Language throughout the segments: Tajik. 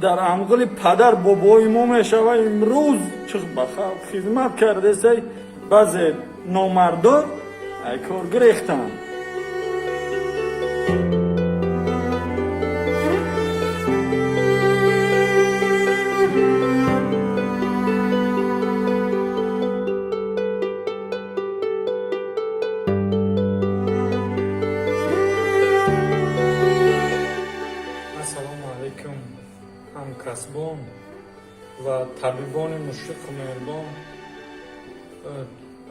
Дар амғили падар бобои мо мешава. Имрӯз чӣ ба халқ хизмат кардесай, баъзе номардо ай кор гирехтанд. Ассалому алайкум, ҳамкасбон ва табибони мушфиқу меҳрубон.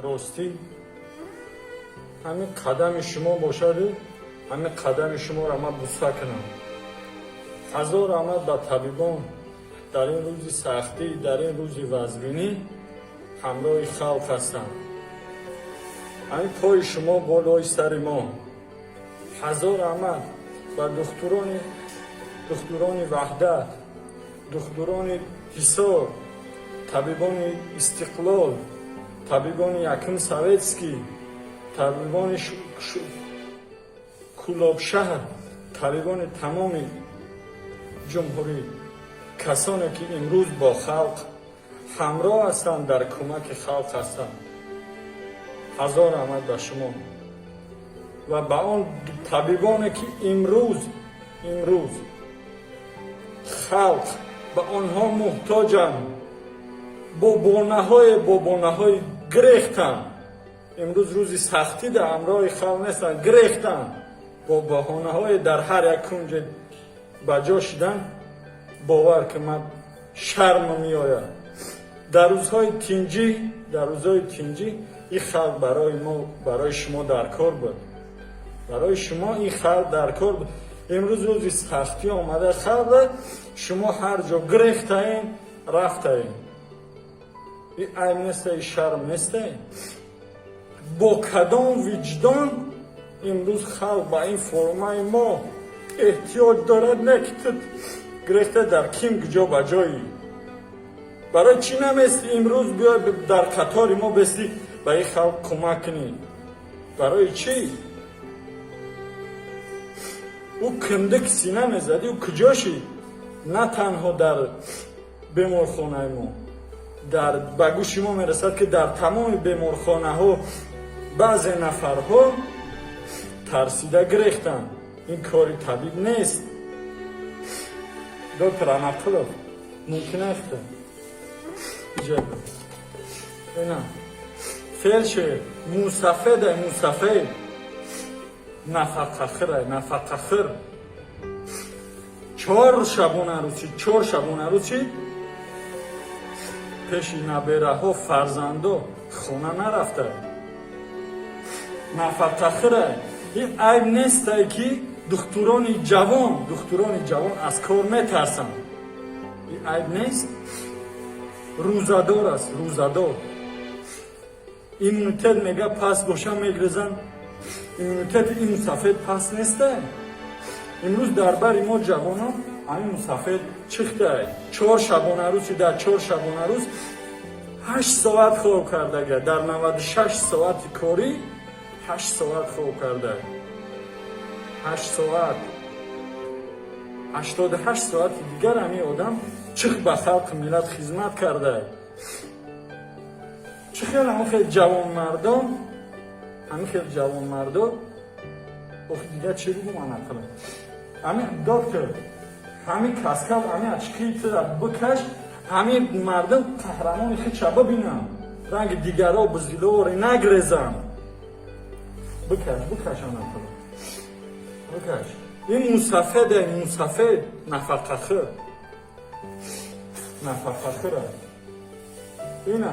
Ростӣ, ҳамин қадами шумо бошаду ҳамин қадами шуморо ман буса кунам. Ҳазор раҳмат ба табибон, дар ин рӯзи сахтӣ, дар ин рӯзи вазбинӣ ҳамроҳи халқ ҳастанд. Ҳамин пои шумо болои сари мо. Ҳазор раҳмат ба духтурони Ваҳдат, духтурони Ҳисор, табибони Истиқлол, табибони якум Советский, табибони Кӯлобшаҳр, табибони тамоми ҷумҳурӣ, касоне ки имрӯз бо халқ ҳамроҳ ҳастанд, дар кӯмаки халқ ҳастанд. Ҳазор раҳмат ба шумо ва ба он табибоне ки имрӯз халқ ба онҳо муҳтоҷанд, бо баҳонаҳои гирехтанд. Имрӯз рӯзи сахтӣ дар ҳамроҳи халқ нестанд, гирехтанд, бо баҳонаҳое дар ҳар як кунҷе ба ҷо шидан. Бовар ки, ман шарм меояд. Дар рӯзҳои тинҷӣ, дар рӯзҳои тинҷӣ ин халқ барои мо, барои шумо дар кор буд, барои шумо ин халқ дар кор буд. Имрӯз рӯзи сахтӣ омада халқ, шумо ҳар ҷо гирехтаем, рафтаем. Ин айб неста, и шарм неста? Бо кадом виҷдон имрӯз халқ ба ин формаи мо эҳтиёҷ дорад, не ки ту гирехта дар ким куҷо ба ҷои? Барои чӣ намести имрӯз биёй, дар қатори мо бести, ба ин халқ кӯмак кунӣ? Барои чӣ? Ӯ киндик сина мезадӣ, ӯ куҷо шид? На танҳо дар беморхонаи мо, дар ба гӯши мо мерасад, ки дар тамоми беморхонаҳо баъзе нафарҳо тарсида гирехтанд. Ин кори табиб нест. Доктор Анақулов, мумкин аст ина фелшер мусафеда, мусафед, нафақахӯрай, нафақахӯр. 4 шабонарӯз, 4 шабонарӯз пеши набераҳо, фарзандо хона нарафта, нафақахӯрай. Ин айб нестай, ки духтурони ҷавон аз кор метарсанд? Ин айб нест? Рӯзадор аст, рӯзадор. Иммунитет мега паст боша, мегрезанд. Иммунитети ин мусафед паст нестай. Имрӯз дар бари мо ҷавонон ҳамин мусафед чихтай. 4 шабонарӯзи, дар 4 шабонарӯз 8 соат хоб кардага. Дар 96 соати корӣ 8 соат хоб карда, 8 соат. 88 соати дигар ҳамин одам чих ба халқи миллат хизмат карда. Чӣ хел ҳамин хел ҷавонмардон, ҳамин хел ҷавонмардо? Ох, дигар чӣ бигум? Анақала ҳамин доктор, ҳамин каскад, ҳамин очки тира бикаш, ҳамин мардум қаҳрамони хича бибинам, ранги дигаро бузилоре нагрезам. Бикаш, бикаш, анақала бикаш. Ин мусафеде, мусафед, нафақахӯр, нафақахӯра. Ина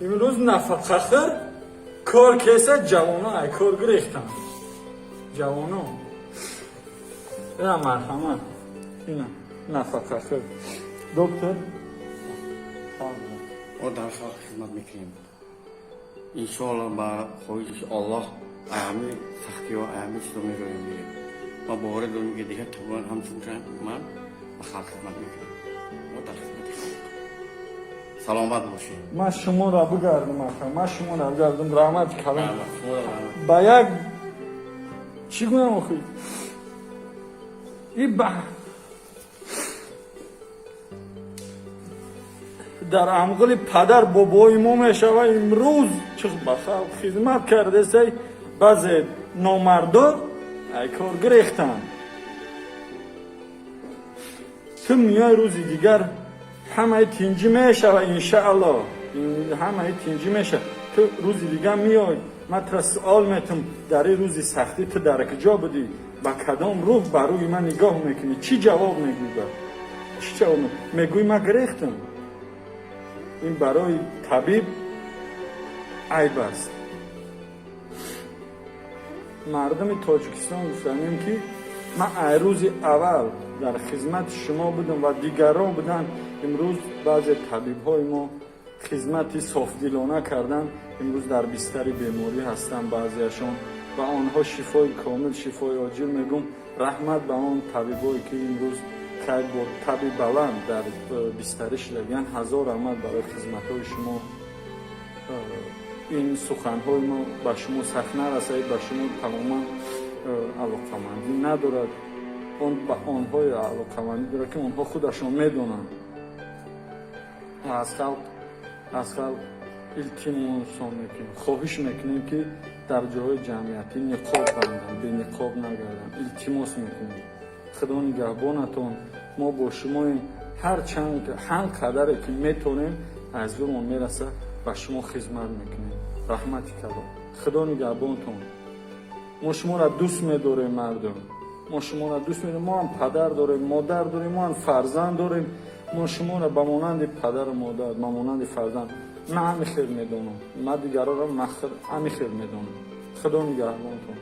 имрӯз нафақахӯр кор кеса, ҷавоно ай кор гирехтанд, ҷавоно. Ина, марҳамат, ина нафақахӯр, доктор. Мо дар халқ хизмат мекунем. Иншоалло, ба хоҳиши Аллоҳ, аями сахтиҳо, аями чизо мероем, мирем. Ма боварӣ дорем, ки дигар табибон ҳамчун ман ба халқ хизмат мекунам. Мо дар хизмати халқ. Саломат бошед. Ман шуморо бигардам, ака, ман шуморо бигардам. Раҳмати калон. Раҳмат, шуморо раҳмат. Ба як чӣ гӯям охи? И ба Дар амғили падар бобои мо мешава. Имрӯз чӣ ба халқ хизмат кардесай, баъзе номардо ай кор гирехтанд. Ту миёи, рӯзи дигар ҳамаи тинҷӣ мешава, иншаалло, ҳамаи тинҷӣ мешава. Ту рӯзи дигар миёй, ман тура суол метум: дар ин рӯзи сахтӣ ту дар куҷо будӣ? Ба кадом рӯҳ ба рӯи ман нигоҳ мекунӣ? Чӣ ҷавоб мегӯй? Чӣ ҷавоб мегӯй? Ман гирехтам. Ин барои табиб айб аст. Мардуми Тоҷикистон, гуфтанем, ки ман ай рӯзи аввал дар хизмати шумо будам ва дигарон буданд. Имрӯз баъзе табибҳои мо хизмати софдилона карданд, имрӯз дар бистари беморӣ ҳастанд баъзеашон. Ба онҳо шифои комил, шифои оҷил мегӯм. Раҳмат ба он табибое, ки имрӯз хай бо таби баланд дар бистарӣ шудагиянд. Ҳазор раҳмат барои хизматҳои шумо. Ин суханҳои мо ба шумо сахт нарасад, ба шумо тамоман алоқамандӣ надорад. Он ба онҳое алоқамандӣ дорад, ки онҳо худашон медонанд. Аз халқ илтимосон мекунем, хоҳиш мекунем, ки дар ҷойҳои ҷамъиятӣ ниқоб банданд, бениқоб нагарданд. Илтимос мекунем. Худо нигаҳбонатон. Мо бо шумоем. Ҳар чанд, ҳар қадаре ки метонем, аз зӯрмон мераса, ба шумо хизмат мекунем. Раҳмати калом, Худо нигаҳбонтон. Мо шуморо дӯст медорем, мардум, мо шуморо дӯст медорем. Мо ҳам падар дорем, модар дорем, мо ҳам фарзанд дорем. Мо шуморо ба монанди падару модар, ба монанди фарзанд, ман ҳами хел медонам. Ман дигароро ҳами хел медонам. Худо нигаҳбонтон.